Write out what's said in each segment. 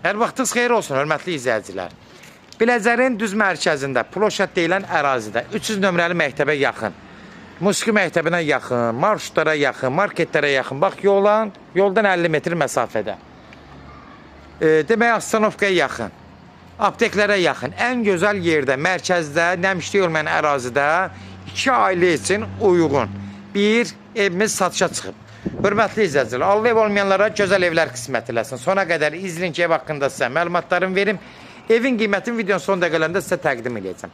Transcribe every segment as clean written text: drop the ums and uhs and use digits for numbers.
Hər vaxtınız xeyir olsun, hörmətli izləyicilər. Biləcərin düz mərkəzində, Ploşat deyilən ərazidə 300 nömrəli məktəbə yaxın, musiqi məktəbinə yaxın, marşrutlara yaxın, marketlərə yaxın. Bax, yoldan 50 metr məsafədə. Demək, Astanovkaya yaxın, apteklərə yaxın, ən gözəl yerdə, mərkəzdə, nəmişlik olmayan ərazidə iki ailə üçün uyğun bir evimiz satışa çıxıb. Hörmətli izləyicilər, Allah ev olmayanlara gözəl evlər qismət eləsin. Sona qədər izləyin ki, ev haqqında sizə məlumatlarımı verim. Evin qiymətini videonun son dəqiqələrində sizə təqdim eləyəcəm.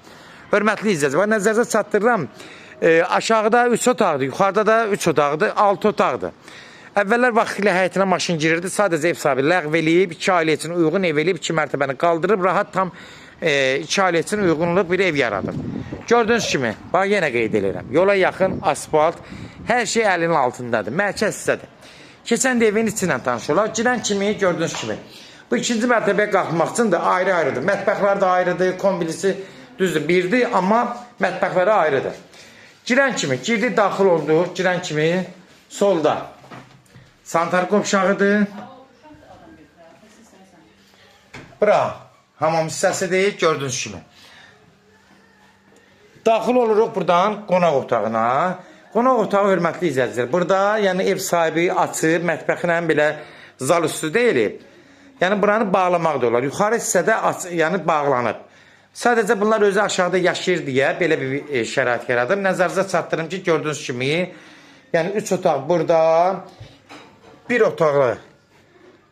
Hörmətli izləyicilər, nəzərinizə çatdırıram. Aşağıda 3 otaqdır, yuxarıda da 3 otaqdır, 6 otaqdır. Əvvəllər vaxtilə həyətinə maşın girirdi, sadəcə ev sahibi ləğv eləyib, 2 ailə üçün uyğun ev eləyib, 2 mərtəbəni qaldırıb, rahat tam 2 ailə üçün uyğunluq bir ev yaradıb. Gördüyünüz kimi, bax yenə qeyd edirəm, yola yaxın asfalt, hər şey əlinin altındadır, mərkəz hissədir. Keçən də evin içindən tanış olaq, girən kimi, gördüyünüz kimi, bu ikinci mərtəbəyə qalxmaq üçün də ayrı-ayrıdır. Mətbəxlər də ayrıdır, kombilisi düzdür, birdir, amma mətbəxləri ayrıdır. Girən kimi, girdik, daxil olduq, girən kimi solda sanitar qovşağıdır. Bura hamam hissəsidir, gördüyünüz kimi. Daxil oluruq buradan qonaq otağına. Qonaq otağı hörmətli izləyicilər. Burada yəni ev sahibi açıb, mətbəxlə belə zal üstü deyil. Yəni buranı bağlamaq da olar. Yuxarı hissədə yəni bağlanıb. Sadəcə bunlar özü aşağıda yaşayır deyə belə bir şərait yaradım. Nəzərinizə çatdırım ki, gördüyünüz kimi, yəni 3 otaq burada, bir otaqlı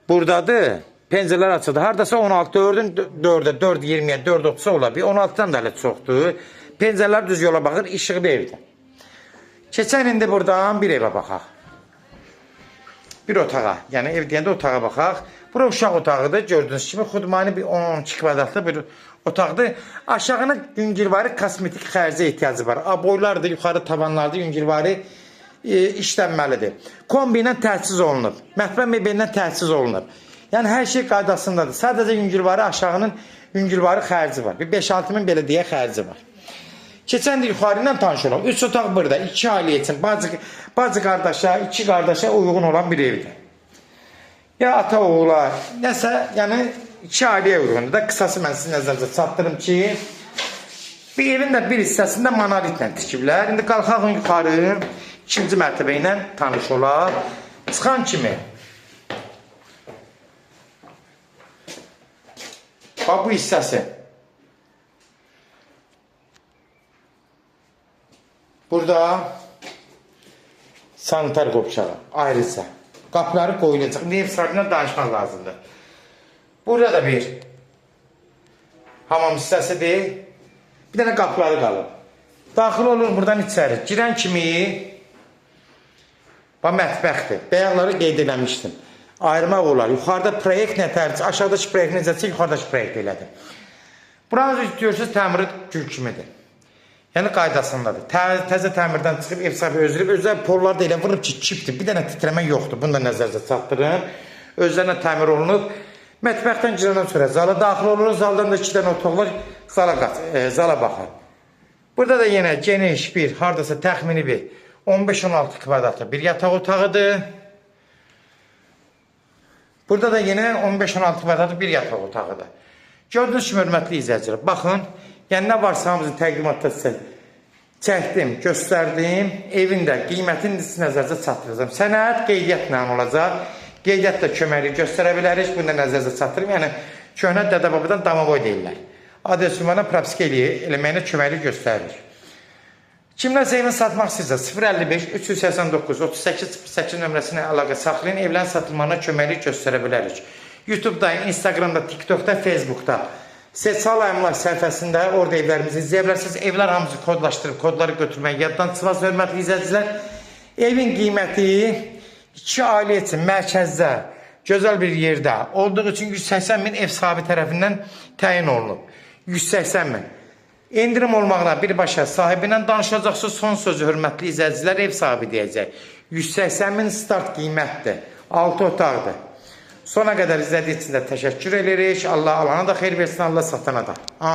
buradadır. Pəncərələr açıldı. Hardasa 16, 4-ün 4-ə, 4-20-yə, 4-30-a ola bir. 16-dan da hələ çoxdur. Pəncərələr düz yola baxır, işıqlı evdir. Keçən indi buradan bir evə baxaq. Bir otağa, yəni ev deyəndə otağa baxaq. Bura uşaq otağıdır, gördüyünüz kimi xudmani bir 10-12 kvadratlı bir otaqdır. Aşağına yüngülvari kosmetik xərcə ehtiyacı var. Aboylardır, yuxarı tavanlarda yüngülvari işlənməlidir. Kombi ilə təchiz olunub, mətbəx mebelindən təchiz olunub. Yəni hər şey qaydasındadır. Sadəcə yüngülvari aşağının yüngülvari xərci var. Bir 5-6 min belə deyə xərci var. Keçən də yuxarı ilə tanış olaq. 3 otaq burada, 2 ailə üçün, bacı qardaşa, 2 qardaşa uyğun olan bir evdir. Ya ata oğula, nəsə, yəni 2 ailəyə uyğundur da. Qısası mən sizin nəzərinizə çatdırım ki, bir evin də bir hissəsində monolitlə tikiblər. İndi qalxaq yuxarı, ikinci mərtəbə ilə tanış olaq. Çıxan kimi, bax bu hissəsi. Burada sanitar qovşağı ayrıca. Qapıları qoyulacaq. İndi ev sahibindən danışmaq lazımdır. Burada da bir hamam hissəsidir. Bir dənə qapıları qalıb. Daxil olur buradan içəri. Girən kimi bax mətbəxdir. Bəyaqları qeyd eləmişdim. Ayırmaq olar. Yuxarıda proyekt nə tərcə, aşağıdakı proyekt necəsə yuxarıdakı proyekt elədir. Buranı görürsünüz, təmiri gül kimidir. Yəni qaydasındadır. Təzə təmirdən çıxıb ev sahibi özləyib. Özləri pollar da elə vurub ki, kipdir. Bir dənə titrəmə yoxdur. Bunu da nəzərinizə çatdırın. Özlərinə təmir olunub. Mətbəxdən girəndən sonra zala daxil olur. Zaldan da 2 dənə otaqlar zala baxar. Burada da yenə geniş bir, haradasa təxmini bir 15-16 kvadratlı bir yataq otağıdır. Burada da yenə 15-16 kvadratlı bir yataq otağıdır. Gördüyünüz kimi, hörmətli izləyicilər, baxın, yəni nə varsa hamısını təqdimatda sizə çəkdim, göstərdim. Evin də qiymətini sizin nəzərinizə çatdıracağam. Sənəd qeydiyyatla olacaq. Qeydiyyat da köməklik göstərə bilərik. Bunu da nəzərinizə çatdırım. Yəni köhnə dədə-babadan damavoy deyirlər. Adres ünvanına propiska eləməyinə köməklik göstərilir. Kimlərsə evini satmaq istəyirsə 055 389 38 08 nömrəsinə əlaqə saxlayın. Evlərin satılmağına köməklik göstərə bilərik. YouTube'da, Instagram'da, TikTok'da, Facebook'da Setsal Əmlak səhifəsində orada evlərimizi izləyə bilərsiniz. Evlər hamısı kodlaşdırıb, kodları götürməyə yaddan çıxmaz, hörmətli izləyicilər. Evin qiyməti 2 ailə üçün mərkəzdə, gözəl bir yerdə olduğu üçün 180 min ev sahibi tərəfindən təyin olunub. 180 min. İndirim olmağına birbaşa sahibi ilə danışacaqsınız. Son sözü hörmətli izləyicilər ev sahibi deyəcək. 180 min start qiymətdir. 6 otaqdır. Sona qədər izlədiyiniz üçün də təşəkkür edirik. Allah alana da xeyir versin, Allah satana da. Amin.